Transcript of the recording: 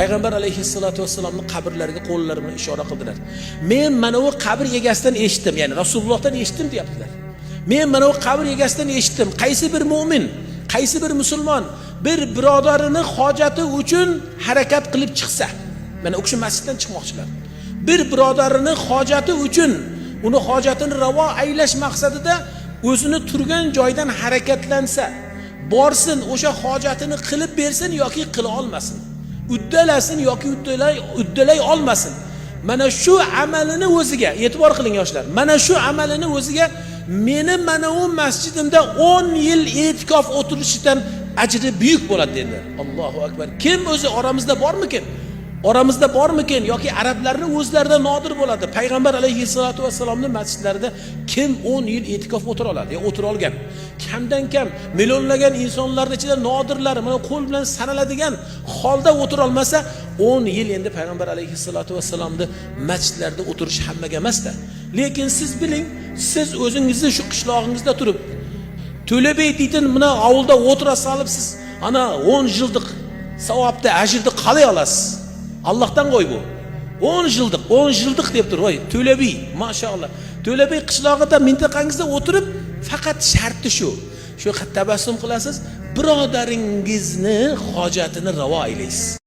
Payg'ambar alayhissalotu vassalomni qabrlariga qo'llari bilan ishora qildilar. Men mana u qabr egasidan eshitdim, ya'ni Rasulullohdan eshitdim deyaptilar. Men mana u qabr egasidan eshitdim. Qaysi bir mo'min, qaysi bir musulmon bir birodarini hojati uchun harakat qilib chiqsa, mana u kishi masjiddan chiqmoqchilar. Bir birodarini hojati uchun, uni hojatini ravo aylash maqsadida o'zini turgan joydan harakatlansa, borsin, o'sha hojatini qilib bersin yoki qila olmasin, uddalasin yoki uddalay olmasin. Mana shu amalini o'ziga, e'tibor qiling yoshlar, mana shu amalini o'ziga meni mana u masjidimda 10 yil e'tikof o'tirishidan ajri buyuk bo'ladi dedilar. Allohu akbar. Kim o'zi oramizda bormikin? Oramizda bormikin yoki arablarni o'zlarida nodir bo'ladi. Payg'ambar alayhissalotu vassalomni masjidlarida kim 10 yil e'tikof o'tira oladi? Ya o'tira olgan. Kamdan kam millionlagan insonlarning ichida nodirlar, mana qo'l bilan sanaladigan holda o'tira olmasa, 10 yil endi payg'ambar alayhissalotu vassalomni masjidlarida o'tirish hammaga emasda. Lekin siz biling, siz o'zingizni shu qishlog'ingizda turib, Төле дейтін мына ауылда отыра салып, сіз ана 10 жылдық сауапты, әжірді қалай аласыз? Аллахтан ғой bu. 10 жылдық, 10 жылдық deb tur. Voy, To'la bi, mashalloh. To'la bi qishlog'ida, mintaqangizda o'tirib, faqat sharti shu. Shu tabassum qilasiz, birodaringizni hojatini ravo aylaysiz.